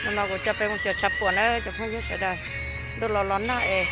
Hnub no kuv coj peb mus xyuas tshav puam na cov phooj ywg sawv daws. Ntuj los los nag es.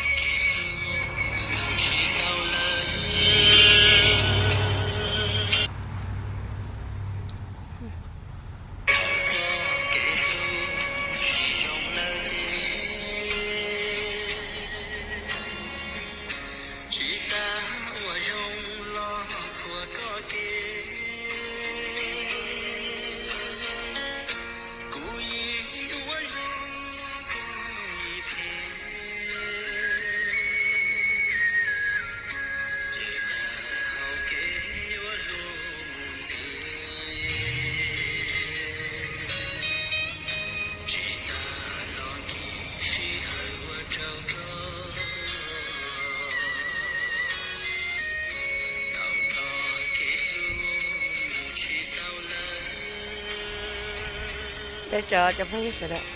Peb cov cov phooj ywg sawv daws.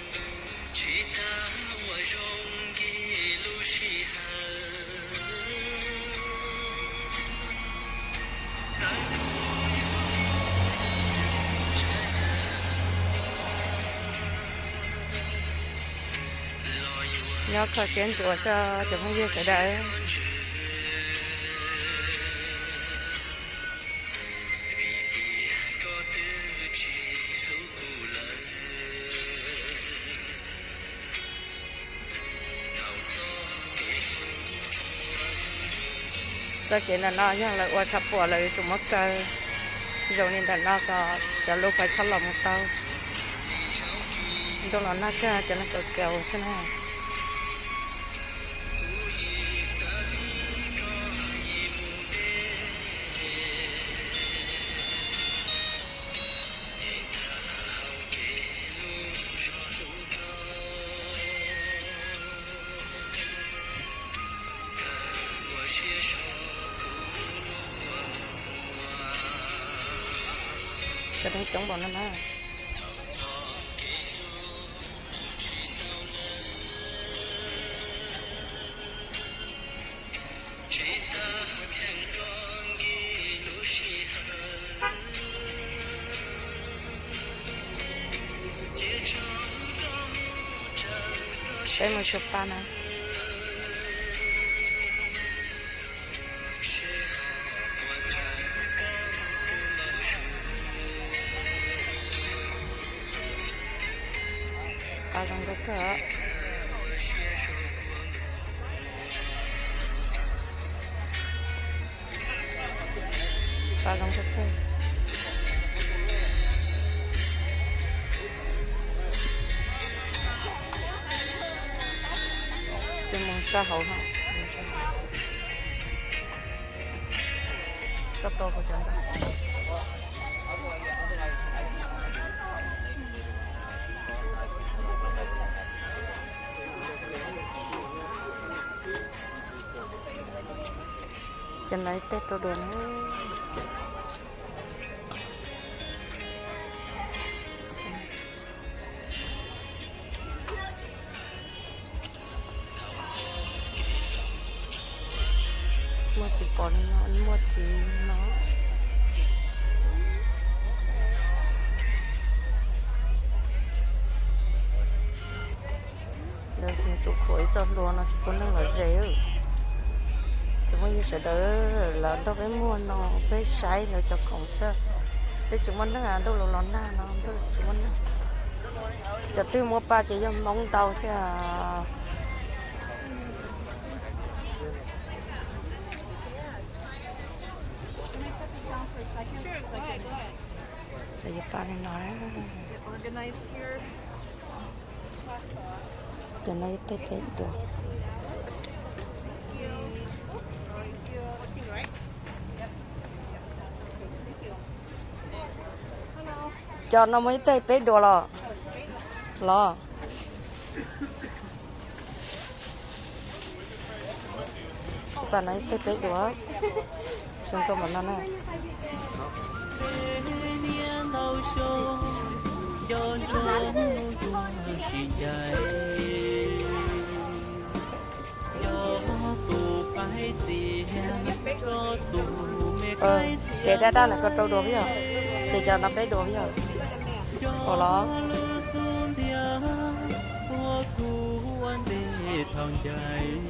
Nyob kho siab ntsuas xwb cov phooj ywg sawv daws. Txoj kev ntawm no yog lawv ua tshav puam lawv yuav tsum muab kaw zoo li ntawm no kom cov lub pais txhob los mus tau. Ntuj los nag kawg cov neeg kaus kaus xwb na. Cov neeg coob npaum no na. Peb mus xyuas pa na. Pa zoo nkauj kawg. Pa zoo nkauj kawg. Tus mus sab hauv no. Koj tua kuv cov ntawd. Cov no ib teg rau dua na. Muaj txiv pom li no, muaj txiv no. Lawv tsuas khuam ib txoj hlua no tsis pub neeg los ze. Cov phooj ywg sawv daws, lawv nrog peb muag no, peb saib lawv cov khoom xwb. Twb tsis muaj neeg, ntuj los los nag no ntuj tsis muaj neeg. Cov twg muaj pa ces yog Hmoob ntau xwb. Cov no ib teg peb duas. Cov no muaj ib teg peb duas los? Los. Cov no ib teg peb duas. Zoo nkauj npaum no na. Ces dab dab no koj rau dua peb yog, ces cov no peb dua peb yog. Ua los, ua kuv ua ntej thaum ncaim,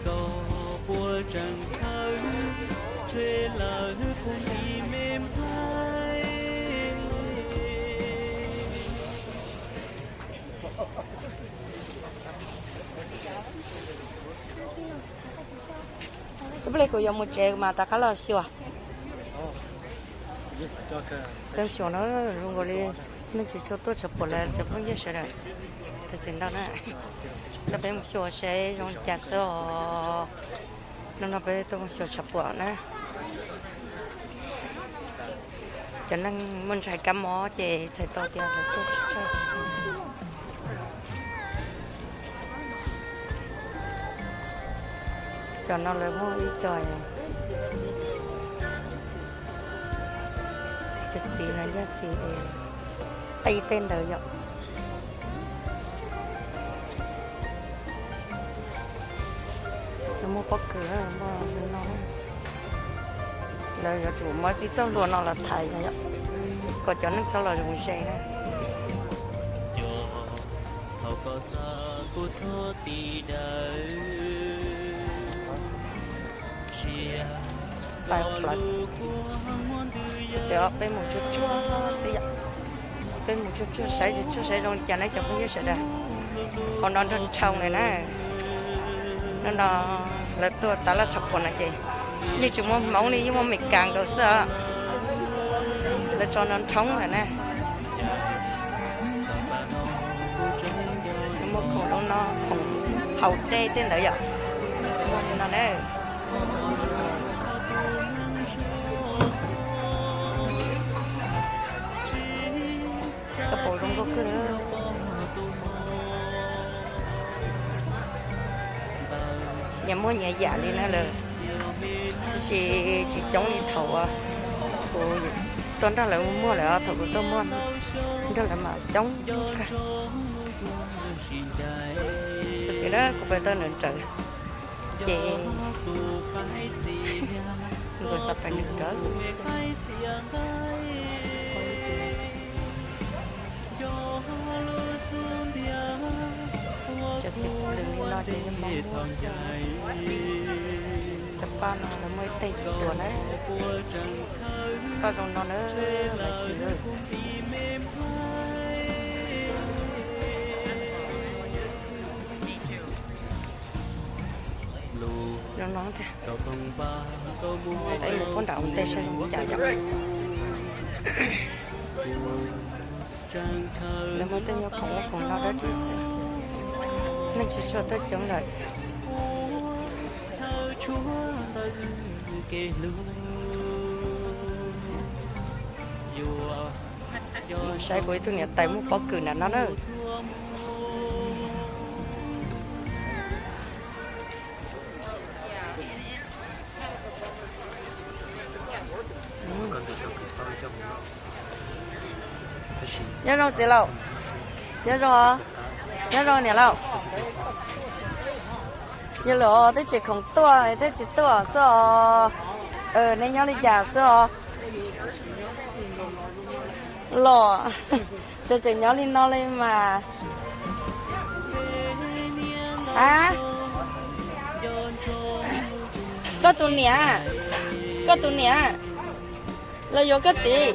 koj puas tseem khawb, tseg lawm kuv ib me nplhaib. Ib pliag kuv yuav mus tsev mas rov qab los xyuas. Peb mus xyuas no zoo nkaus li neeg tsis tshua tuaj tshav puam lawm cov phooj ywg sawv daws. Tam sim ntawd na, coj peb mus xyuas seb zoo li cas xwb os. Hnub no peb tuaj mus xyuas tshav puam na. Cov neeg muaj ntshai kab mob ces txhais tau tias lawv tuaj tsis tshua. Cov no lawv muaj ib co, cov txiv no yog txiv qi tej ntawd yom. Lawv muaj pob kws, muaj no. Lawv yuav tsum muab tib txoj hlua no los thaiv yom, kom cov neeg txhob los zoo ze na. Thaum koj xa kuv txhua tim dawm, sia, peb mus tsuag tsuag xwb yom. Peb mus tsuag tsuag saib, tsuag tsuag saib zoo li cas na cov phooj ywg sawv daws. Hauv no nrog nrhoo lawm na. Hnub no lawv tuaj tas laj tshav puam no ces yeej tsis muaj Hmoob li, yeej muaj Meskas nkaus xwb os. Lawv tso nrog nrhoo lawm na. Muaj khoom zoo no, khoom haus dej tej ntawd yom. Muaj li no na. Koj puas zoo nkauj kawg. Nyias muaj nyias yam li na lawm, tab sis tsis coob li thaum kuv tuaj nrog lawv muag lawm, thaum kuv tuaj muag nrog lawv mas coob kawg. Tab sis na kuv pais tau nrawm nrawm ces kuv xav pais nrawm nrawm. Cov txiv pw lwm li no ces yeej muaj, cov paj no lawv muaj ib teg tuas na, paj zoo no na, lawv xim. Zoo no tiag. Peb mus puag nram ua ntej saib zoo li cas yom. Lawv muaj tej nyuag khoom ub khoom no dab tsi xwb, neeg tsis tshua tuaj coob lawm. Mus saib kuv ib tug niam tais muag pob kws nram no na. Nyob zoo txiv laus. Nyob zoo, nyob zoo niam laus. Yog lawm os, twb tseem khoom tuaj twb tsis tuaj xwb os. Nej nyob li cas xwb os? Los, sawv tseem nyob li no li mas. A, koj tus niam, koj tus niam los yuav koj txiv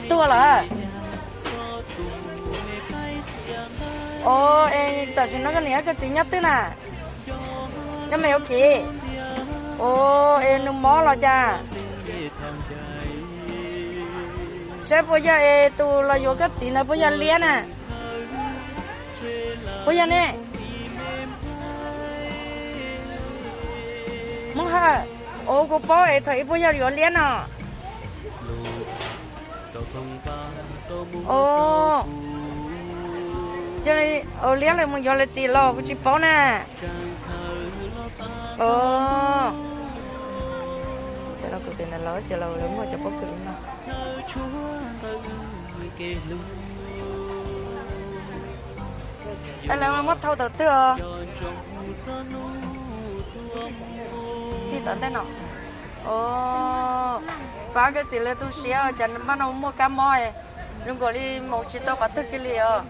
tuag lawm. Os, es tam sim no koj niam koj txiv nyob twg na? Nyob me ua kiv. Os, es nws mob los cas? Saib puas yog es tus los yuav koj txiv ntawd puas yog liab na? Puas yog ne? Muab ha. Os, kuv paub es thaum ub puas yog yuav liab no. Os, yog li, liab lawv mus yuav lawv txiv los kuv tsis paub na. Os, kuv tias lawv txiv los lawv muaj cov pob kws li no. Es lawv muab thau thaum twg os? Pib tom ntej no. Os, pab koj txiv lawv tu siab, cas npaj no muaj kab mob, zoo nkaus li mus tsis tau qhov twg kiag li os.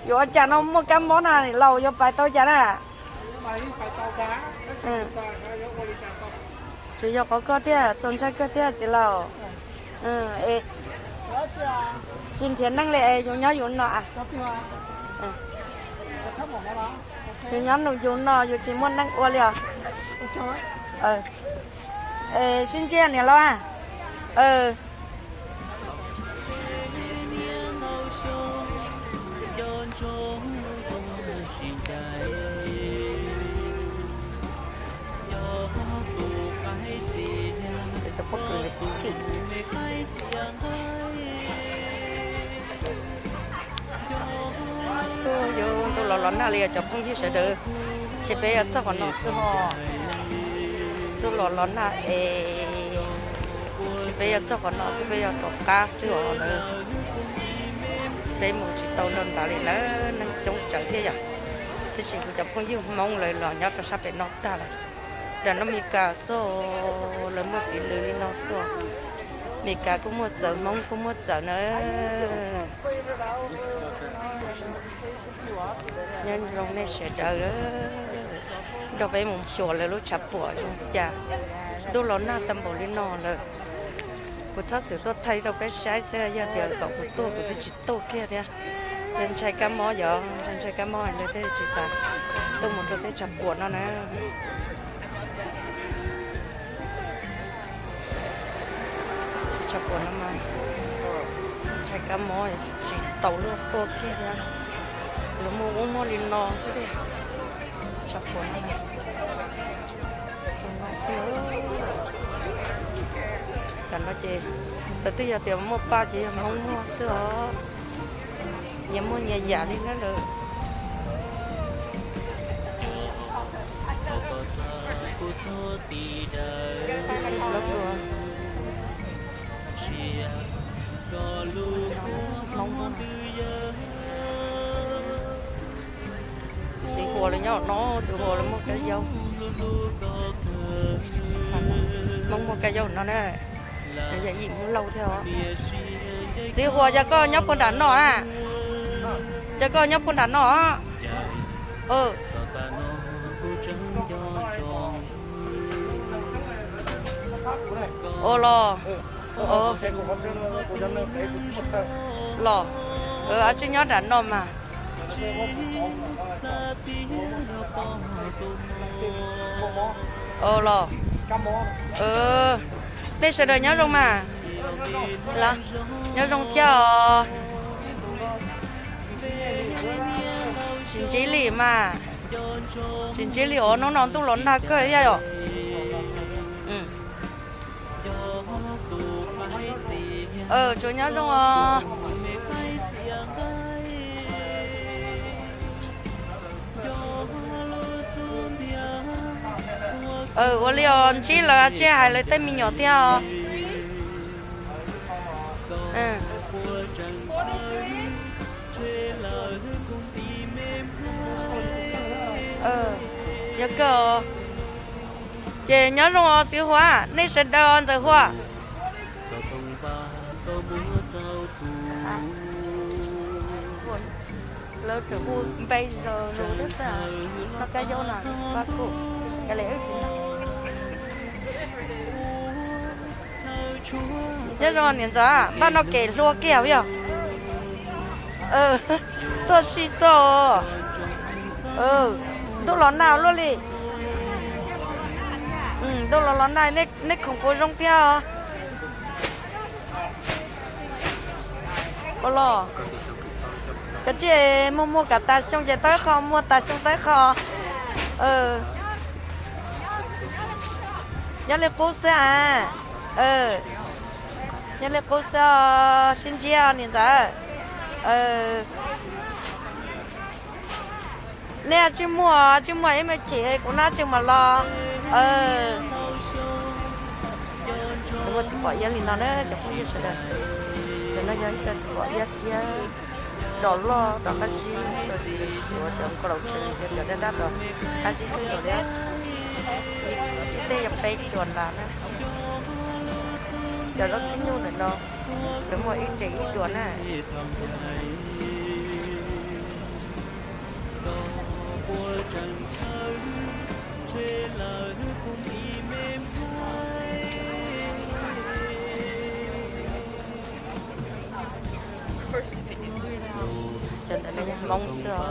Yuav ua cas no muaj kab mob na, niam laus yuav pais tau cas na? Tsuas yog qhov koj thiaj txaus ntshai kawg thiab txiv laus. Tsis nrhiav neej li es yus nyob yus no. Yus nyob yus no yus tsis muaj neej ua li os. Sib ntsib niam laus. Yuav ntuj los los nag li os cov phooj ywg sawv daws, ntshe peb yuav txog qhov no xwb os. Ntuj los los nag es, ntshe peb yuav txog qhov no xwb, peb yuav rov qab xwb os lawm. Peb mus tsis tau nrog nrad li na, neeg coob tsawv thiab yom. Tiam sis kuv cov phooj ywg Hmoob lawv los nyob rau sab pem no tag lawm. Nram no Mes Kas xwb, lawv muaj txiv lws li no xwb. Mes Kas kuj muaj txawv, Hmoob kuj muaj txawv na. Nyob zoo nej sawv daws, nrog peb mus xyuas lawv lub tshav puam zoo cas. Ntuj los nag tag npaum li no lawm, kuv txhob txwm tuaj thaij rau peb saib xwb, yog tias txaus kuv tuaj kuv twb tsis tuaj kiag thiab. Yog ntshai kab mob, yog ntshai kab mob lawv thiaj tsis xav tuaj mus rau tej tshav puam no na. Tshav puam no mas ntshai kab mob tsis tau luaj tuaj kiag thiab. Lawv muaj ub muaj li no xwb tiag. Tshav puam no, no xwb. Tam no ces thaum twg yog tias muaj paj ces yog Hmoob muaj xwb os. Nyias muaj nyias yam li na lawm. Txiv Huas lawv nyob no, Txiv Huas lawv muaj kab yaub. Hmoob muaj kab yaub no na. Yog yim Hmoob Lauj thiab os. Txiv Huas, yog koj nyob puag nram no na? Yog koj nyob puag nram no? Ua los, los, a tsis nyob nram no mas. Los, nej sawv daws nyob zoo mas. Nyob zoo thiab os. Tsis ntsib li mas. Tsis ntsib li os, hnub no ntuj los nag kawg thiab yom. Tsuas nyob zoo os. Ua li os, ntsib lawv tsij hais lawv tej me nyuam thiab os. Yog kawg os. Ces nyob zoo os txiv Huas, nej sawv daws os ntxawm Huas. Lawv tseem hu npe los lus twb xwb, noj kab yaub no, pab kuj, yog li wb tsis noj. Nyob zoo niam ntxawm, npaj no kev hlua kiag yog. Tuaj si xwb. Ntuj los nag luaj li. Ntuj los los nag, nej khoom puas zoo thiab os? Ua los, kav tsij muag muag kom tas xyoo ces tawb qho, muag tas xyoo tawb qho. Nyob li qub xwb a. Nyob li qub xwb os, sib ntsib os niam ntxawm. Nej tsis muag, tsis muag ib me chim kuv nab tsis muag los. Muaj txiv pom iab li no na cov phooj ywg sawv daws. Cov no yog ib co txiv pom iab thiab, dos loj dos qab zib, cov txiv suav, cov nkaus laus tshee, cov dab dab, cov qab zib kawg nkaus li. Ib teg yog peb dollar na. Cov zaub txhib nyuj ntawm no, lawv muag ib teg ib dollar na. Cov ntawm no yog Hmoob xwb os.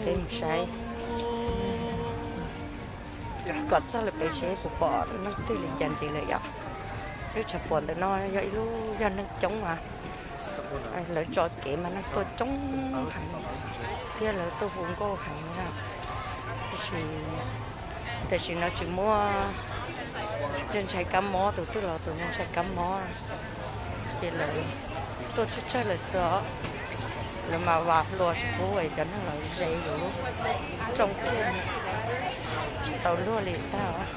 Peb mus saib kom txog lawm pem seb puas pom neeg twg li cas ntxiv lawm yom. Lub tshav puam ntawm no yog ib lub yog neeg coob mas lawv tso kev mas neeg tuaj coob heev thiab lawv tuaj hu nkauj heev na. Tab sis tam sim no tsis muaj, ntshai kab mob, tus twg los tus ntshai kab mob ces lawv tuaj tsawg tsawg lawm xwb os. Lawv mas vam hluas tsis pub cov neeg los ze yus lub rooj kiag, tsis tau luag li tag os.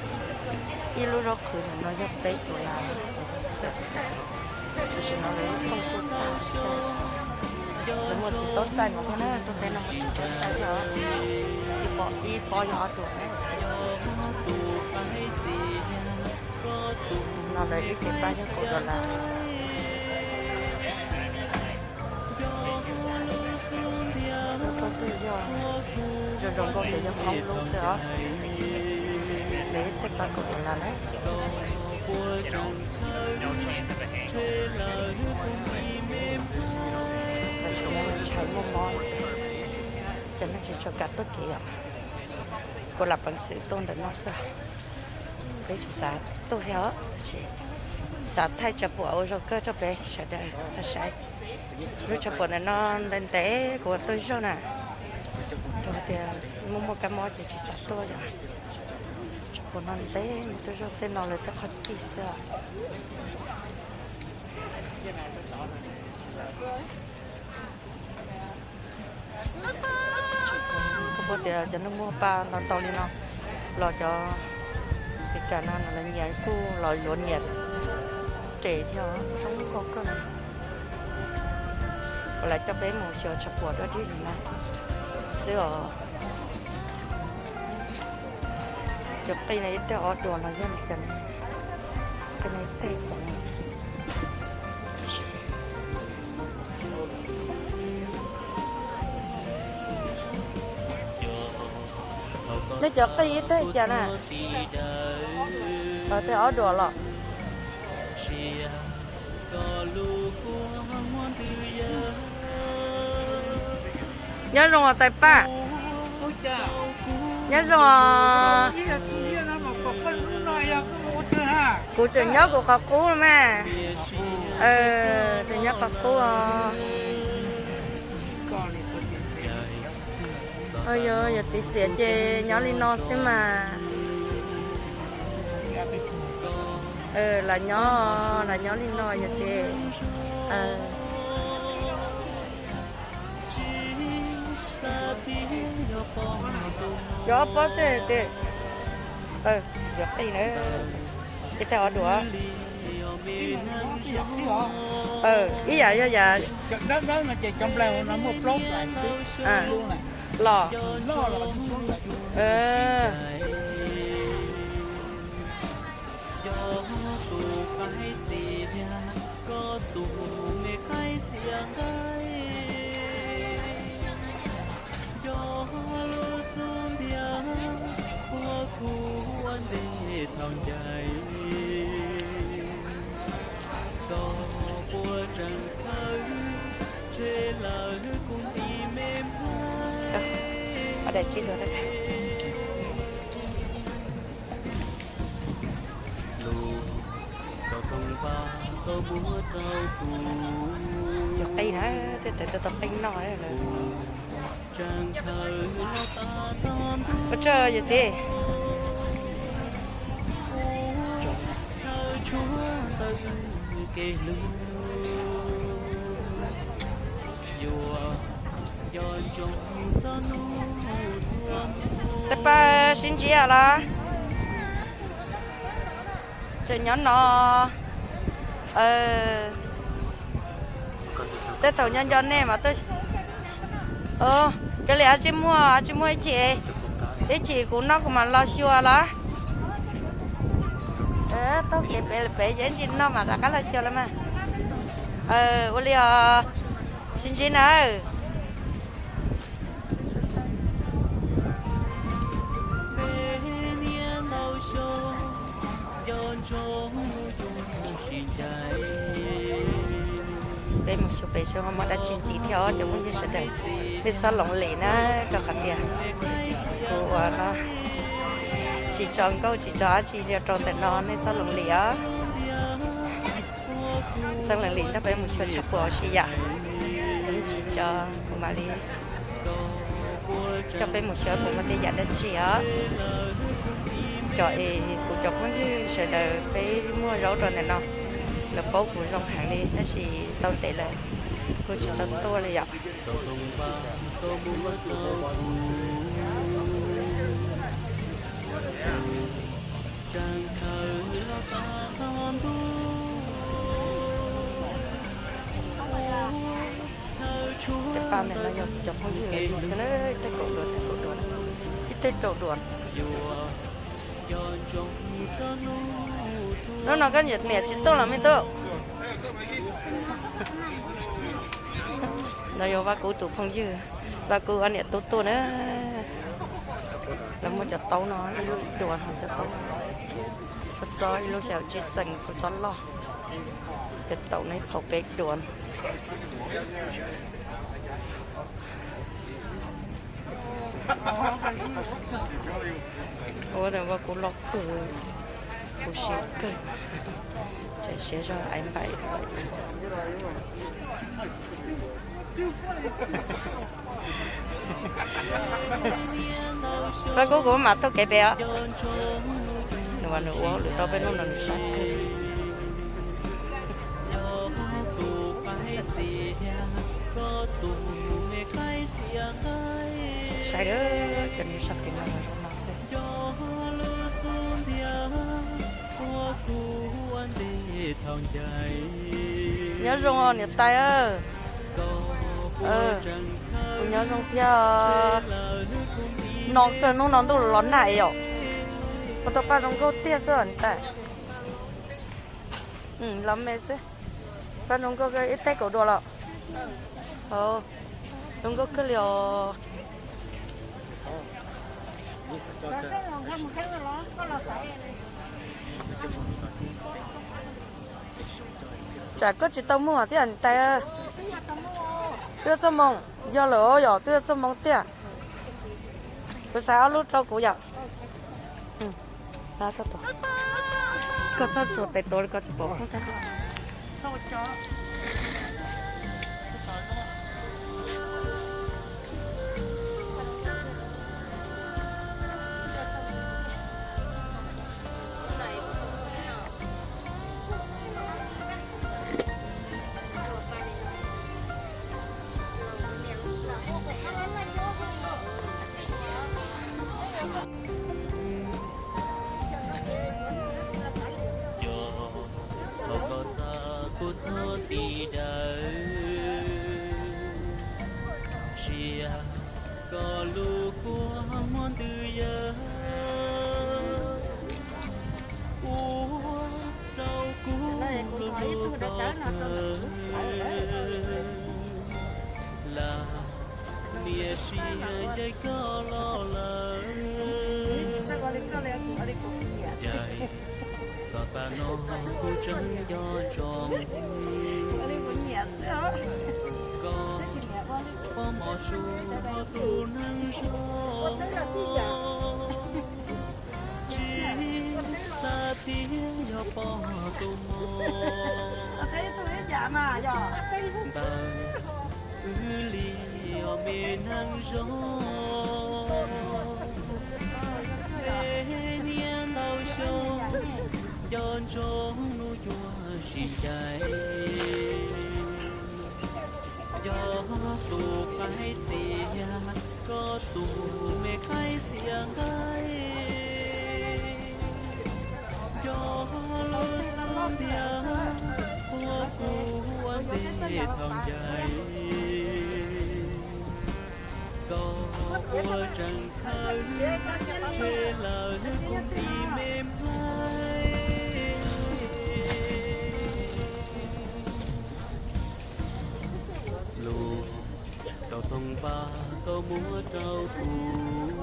Ib lub zaub qhwv no yog peb dollar xwb. Tam sim no lawv lub rooj kuj tag, lawv muag tsis tau txaij no thiab na, tuaj teb no muag tsis tau txaij thiab os. Ib pob, ib pob yog ob dollar na. No lawv ib cev pab yog kaum dollar. Lub rooj twg yog zoo zoo nkauj ces yog Hmoob lub xwb os. Lawv ib teg pab kaum dollar na. Tam sim no ntshai muaj mob, cov neeg tsis tshua kam tuaj kev yom. Kuv lam peev xwm tuaj ntawm no xwb. Peb tsis xav tuaj thiab os, tab sis xav thaij tshav puam ua zaug kawg rau peb sawv daws tau saib. Lub tshav puam ntawm no ntev ntev kuv tuaj zaug na, rau tias muaj muaj kab mob ces tsis xav tuaj yom. Tshav puam no ntev mus tuaj zaug tej no lawv tej qhov cij xwb. Koj paub tias cov neeg muag pa ntau ntau li no los cov Meskas no lawv nyias kuj los yuav nyias tes thiab, zoo nkauj kawg. Kuv lam coj peb mus xyuas tshav puam dua dib li no xwb os. Cov qij no ib teg ob duas los yog li cas, qij no ib teg. Nej cov qij ib teg cas na? Teg ob duas los? Nyob zoo os tais paj. Nyob zoo os. Kuv tseem nyob kuv qhov qub mas. Tseem nyob qhov qub os. Yog txiv xiam ces nyob li no xwb mas. Lam nyob, lam nyob li no yog txiv. Yog ob pob xwb txiv. Yuav qij na. Ib teg ob duas. Ib yam yog yam los. Daim tsib dua. Yog qij na, tej tawv tau qij noj lawm. Ua tsaug yawm txiv. Yuav Tej pab sib ntsib los? Tseem nyob no. Tej thaum nco nco nej mas tuaj. Koj li ab tsi muaj, ab tsi muaj ib chim, ib chim kuv noj kuv mam los xyuas los. Taug kev pem pem ces ib ntsis noj mam rov qab los xyuas los mas. Ua li os, sib ntsib nawb. Peb mus xyuas pem seb ho muaj dab tsi ntxiv thiab os cov phooj ywg sawv daws. Nej txhob loos lim na, rau qhov tias kuv ua no tsis tso nkauj tsis tso dab tsi rau ntawm no, nej txhob loos lim os. Txhob loos lim ntag, peb mus xyuas tsis pom si yam. Tsis tso, kuv mam li coj peb mus xyuas puas muaj tej yam dab tsi os. Cov es kuv cov phooj ywg sawv daws peb muag zaub rau ntawm no, lawv paub kuv zoo heev li tab sis tau ntev lawm kuj tsis tau tuaj li yom. Tej pab ntawm no yog cov phooj ywg lawv xwb na, tej kaum dua, tej kaum dua, ib tej kaum dua. Hnub no koj niam tsis tuaj los me tub? No yog Vaj Kub tus phooj ywg, Vaj Kub ob niam tub tuaj na. Lawv muaj cov taub no ib lub ib dua, cov taub txob txob ib lub xya caum tsib xees, txob loj. Cov taub no ib qho peb dua. Ua ntawm Vaj Kub loj kawg, kuv siab kawg, tsam siab zog aiv npaim. Vaj Kub, kuv mam taug kev pem os. Nws ua nws ua hauj lwm tau peb hnub no nws sab kawg. Saib, cov niag sab tim no los zoo no xwb. Nyob zoo niam tais. Kuv nyob zoo thiab. No kawg, hnub no ntuj los nag es yom. Ua tau paj zoo nkauj tiag xwb niam tais. Los me xwb. Paj zoo nkauj, ib teg kaum dua los. Zoo nkauj kawg li os. Tsam koj tsis tau muag thiab niam tais. Twb yuav txog moo, yog lawm yom, twb yuav txog moo tiag. Kuv xaiv ob lub rau kuv yom. Koj txhob txuas tes tuav li, koj tsis pom. Yog hauv koj xav kuv thov tis dawb, sia koj lub kua muag ntws yawg, ua rau kuv hlub hlub koj kawg. Lam niam sia ncaim koj los lawm, ncaim txog tav no kuv tseem nco ntsoov koj pob mov su tus neeg zoo, tsis xav tias yog pog tus mog ntawd. Wb li os me neeg zoo, peb niam ntau xyoo, nco ntsoov hnub yuav sib ncaim. Yog tus qaib tiag, koj tus me qaib txias nqaij, yog lub xub ntiag ua kuv ua ntej thaum ncaim. Koj puas tseem khaws, tseg lawm kuv ib me nplhaib. Lus rau toog npab koj muab rau kuv,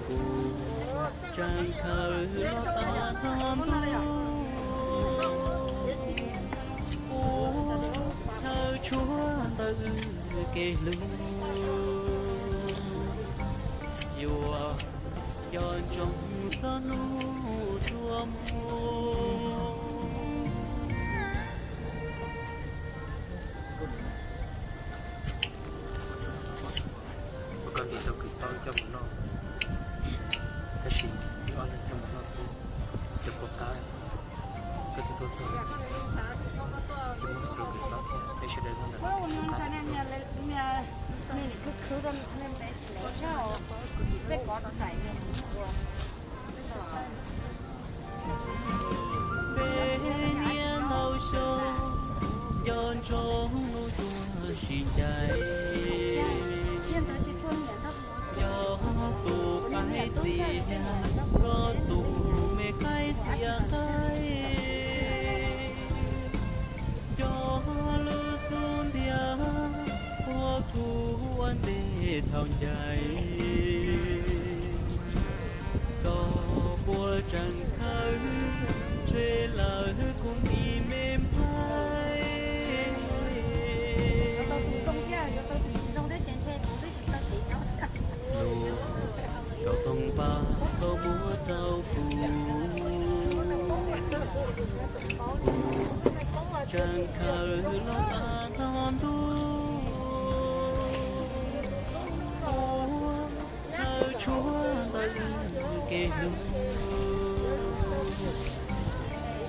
kuv tseem khaws los tag nrho ntuj, kuv chaw tshuav ntawm wb kev hlub, yuav nco ntsoov txog hnub tuag mus. Kuv koj ntim rau Kwv Xauj coj mus noj, tab sis wb ob leeg coj mus noj xwb, ces puas qab. Koj twb tuaj txog lawm ces muab rau Kwv Xauj thiab peb sawv daws noj ntawm no. Peb niaj ntau xyoo, nco ntsoov hnub tuag sib ncaim. Yog tus qaib tiag, koj tus me qaib txias nqaij, yog lub xub ntiag ua kuv ua ntej thaum ncaim. Koj puas tseem khaws, tseg lawm kuv ib me nplhaib. Lus rau toog npab koj muab rau kuv, kuv tseem khaws los tag nrho ntuj, kuv chaw tshuav ntawm wb kev hlub,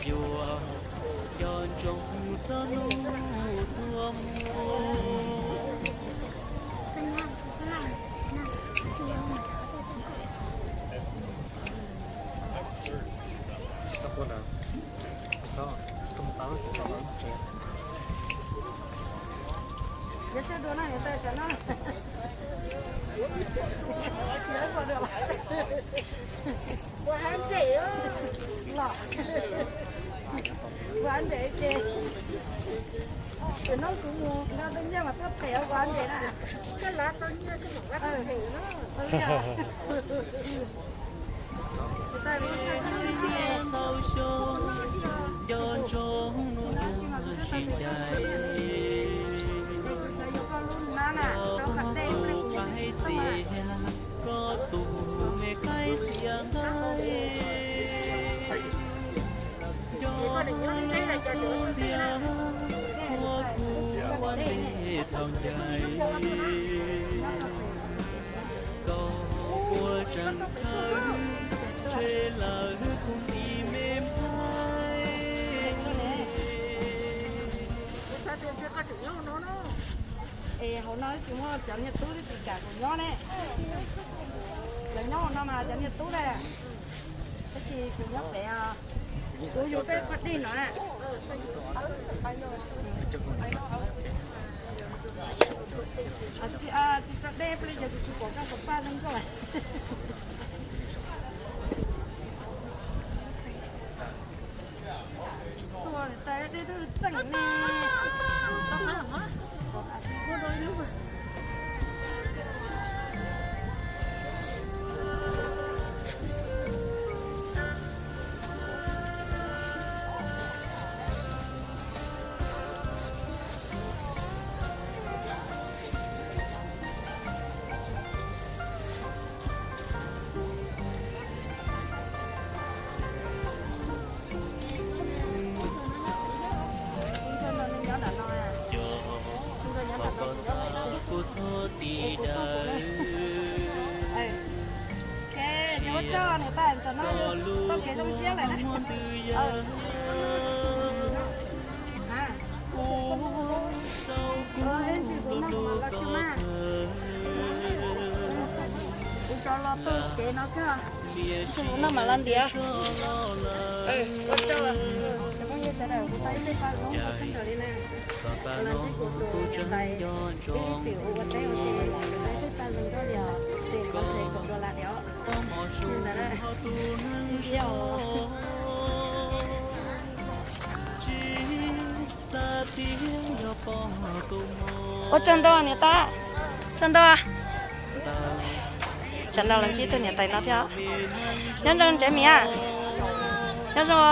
yuav nco ntsoov txog hnub tuag mus. Ua ntev ces, tus no kuv mus nqa tau nyiaj mas tuaj them ua ntev na. Ntau xyoo, nco ntsoov hnub tuag sib ncaim. Koj tus qaib tiag, koj tus me qaib txias nqaij, yog lub xub ntiag ua kuv ua ntej thaum ncaim. Koj puas tseem khaws, tseg lawm kuv ib me nplhaib. Es hauv no tsis muaj cov niag tub twb tsis kam kuv nyob ne. Cov nyob hauv no mas cov niag tub ne. Tab sis kuv nyob pem, kuv yus peb qhov dej no na. Tsis tso dej peb li ces kuv tsis pom koj tus paj zoo nkauj. Tuag tas dej twb txeej ne. Cov koj xav kuv txhob tim dawm. Cia koj lub muag ntws yawg, kuv Los tuaj tsev no kawg, noj mam los ntiav. Ua tsaug, cov phooj ywg sawv daws, kuv tau ib teg paj zoo kawg nkaus li na. Los ntsib kuv tus niam tais ib txwm ua teb ua ces kuv tau ib teg paj zoo nkauj li os, ces kuv se kuv dua las li os. Li ntawd na, ntsib os. Ua tsaug ntau niam tais, tsaug ntau. Tsam no los ntsib tus niam tais no thiab. Nyob zoo Ntsev Mim, nyob zoo.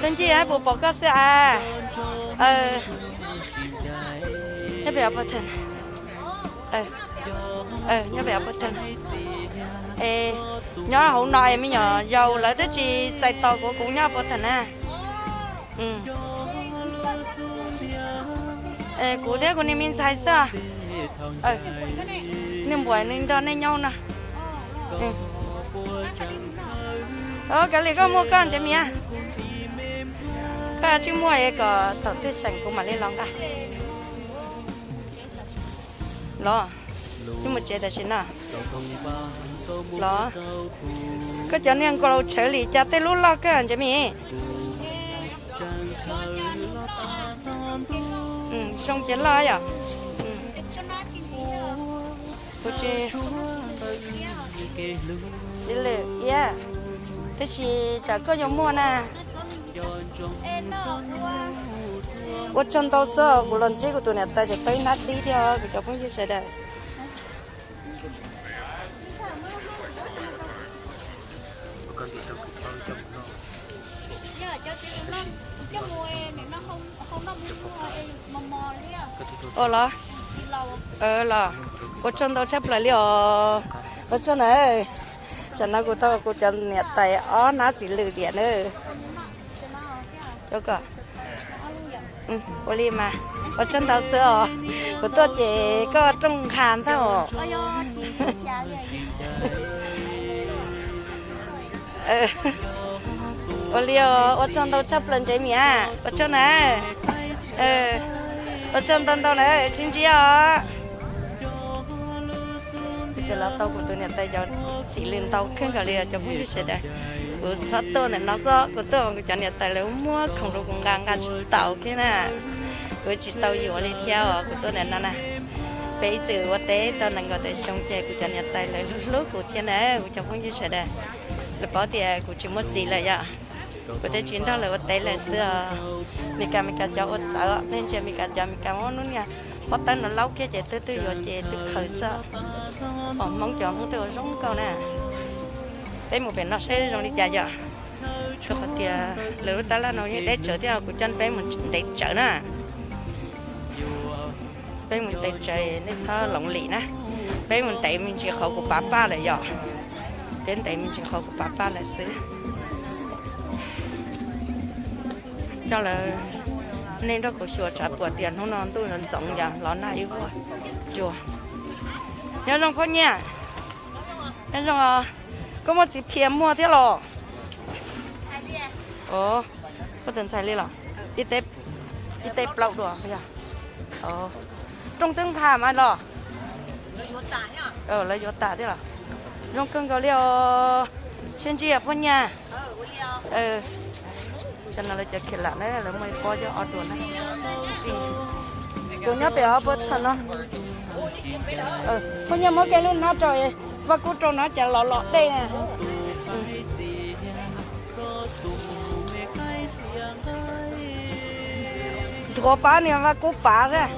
Tus ncig puas pom koj xwb a? Nyob pem pov thawj, nyob pem pov thawj. Nyob hauv no es me nyuam yaus lawv twb tsis txais tos kuv, kuv nyob pov thawj na. Kuv thiab kuv niag me ntxhais xwb. Niag npuam nws nrog nej nyob no. Kav liam koj muaj koj Ntsev Mim, koj tsis muaj es kom thaum twg seem kuv mam li los nqa. Los, twb mus tsev tam sim no. Los, koj cov niag nkaus tshawv li cas tej lub loj kawg Ntsev Mim? Zoo ces loj yom. Kuv tsis, lwm iab, tab sis tsam koj yuav muaj na. Ua tsaug ntau xwb, kuv los ntsib kuv tus niam tais ces tau ib hnab dib thiab kuv cov phooj ywg sawv daws. Ua los, los, ua tsaug ntau tshaj plaws li os. Ua tsaug na. Tsam no kuv tau kuv cov niam tais ob hnab txiv lwm diam na. Ua li mas, ua tsaug ntau xwb os. Kuv tuaj ces koj rooj nqa ntag os. Ua li os, ua tsaug ntau tshaj plaws Ntsev Mim, ua tsaug na. Ua tsaug ntau ntau na, sib ntsib os. Kuv tseem los tau kuv tus niam tais cov txiv lwm ntau kawg nkaus li cov phooj ywg sawv daws. Kuv txhob tuaj ntawm no xwb, kuv tuaj kuv cov niam tais lawv muab khoom rau kuv nqa nqa tsis tau thiab na. Kuv tsis tau yuav li thiab os, kuv tuaj ntawm no na. Peb ib txwm ua teb tau nees nkaum tawm xyoo ces kuv cov niam tais lawv hlub hlub kuv thiab na kuv cov phooj ywg sawv daws. Lawv paub tias kuv tsis muaj txiv lawm yom. Kuv twb tsis nrog lawv ua teb lawm xwb os. Meskas Meskas cov ua txawv, nej ntsia Meskas cov, Meskas muab lub niag pob tawb no laub kiag ces twb twb yuav ces twb khaws xwb. Pom Hmoob cov Hmoob twb ua zoo nkauj na. Peb mus pem no saib zoo li cas yom. Rau qhov tias lawv lub tab laj no yeej deb tsawv thiab, kuv coj peb mus ntev tsawv na. Peb mus ntev tsawv nej txhob loov lim na. Peb mus ntev me ntsis qhov kuv pav paj lawm yom. Peb ntev me ntsis qhov kuv pav paj lawm xwb. Coj lawv, nej nrog kuv xyuas tsam puas tias hnub no ntuj ntxoov ntxoov yog los nag ib vuag cua. Nyob zoo phooj ywg. Nyob zoo, koj muaj txiv phiab muag thiab los? Koj tus ntxhais li los? Ib teb plaub dua yog? Rooj twb nqa mas los? Lawv yuav tas thiab los? Zoo kawg nkaus li os. Sib ntsib phooj ywg. Tam no lawv cov khiav lam na, lawv muaj ib pob coj ob dua na. Kuv nyob pem ob puab thaum no. Phooj ywg muab kiag lub hnab rau, vaj kub rau no cas los los dej na. Nthuav pab niag vaj kub pav xwb.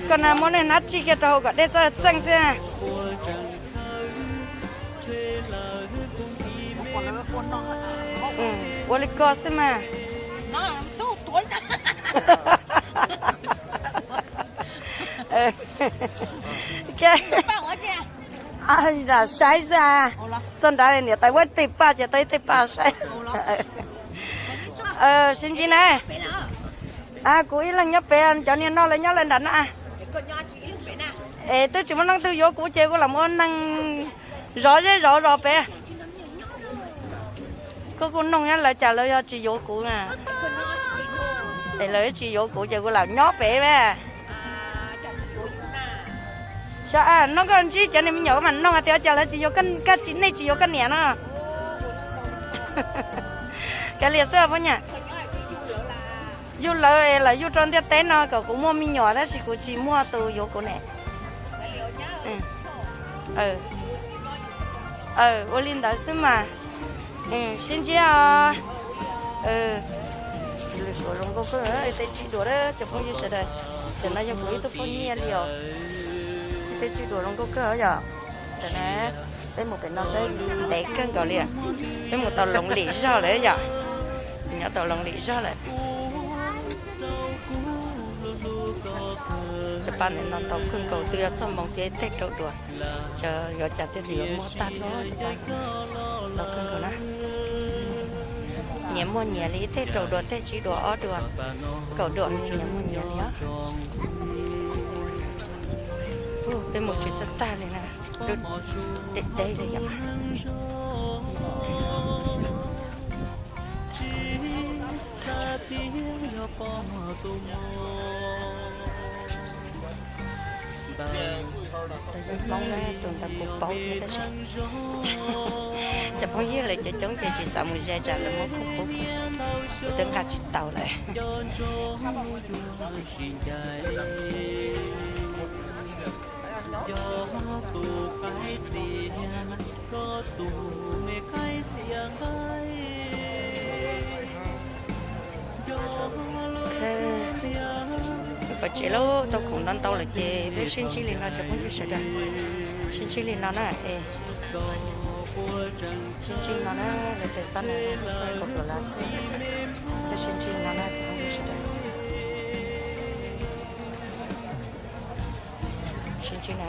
Koj na muab nej hnab tsij kiag rau hauv kom dej txawj txeej xwb. Ua li ko xwb mas. Saib xwb, txog nrad niam tais muab tej paj ces tau ib tej paj saib. Sib ntsib na. Kuv ib leeg nyob pem, cov niag no lawv nyob lawv nram na. Es twb tsis muaj leej twg yuav kuv ces kuv lam ua neeg zov zeb zov zos pem. Kuv kuj noog nyob lawv cas lawv yog tsis yuav kuv na. Es lawv tsis yuav kuv ces kuv lam nyob pem mas. Xyov, noj koj ntsib cov niag me nyuam koj mam noj tias cas lawv tsis yuav, nej tsis yuav koj niam no. Kav liam xwb poj niam. Yug lawv, lawv yug rau ntiaj teb no kom kuv muaj me nyuam tab sis kuv tsis muaj tus yuav kuv ne. Ua li ntawd xwb mas. Sib ntsib os. Lwm suav zoo nkauj kawg tej tsij duas cov phooj ywg sawv daws. Tam no yog kuv ib tug phooj ywg li os. Tej tsij duas zoo nkauj kawg yom. Tam no peb mus pem no saib ntev kawg nkaus li. Peb mus tau Loov Lim zog lawm yom. Nyob tau Loov Lim zog lawm. Cov pab ntawm no ntau kawg nkaus, twb yuav txog moos thiab, tej rau duas. Xyov yuav cas thiaj li yuav muaj tag nrho cov pab ntau kawg nkaus na. Nyias muaj nyias li, tej rau duas, tej tsij duas, ob duas, kaum duas, nyias muaj nyias li os. Peb mus tsis txog tag li na, deb deb li yom. Hmoob na, tus ntawd kuv paub thiab tab sis cov phooj ywg lawv coob coob ces tsis xav mus ze tsam lawv muab kuv pub, kuv twb nqa tsis tau lawm. Pov tsev lauj, tau khoom ntau ntau lawm ces peb sib ntsib li no cov phooj ywg sawv daws. Sib ntsib li no na es. Sib ntsib no na, lawv tes pab na, kaum duas lawm. Peb sib ntsib no na cov phooj ywg sawv daws. Sib ntsib na.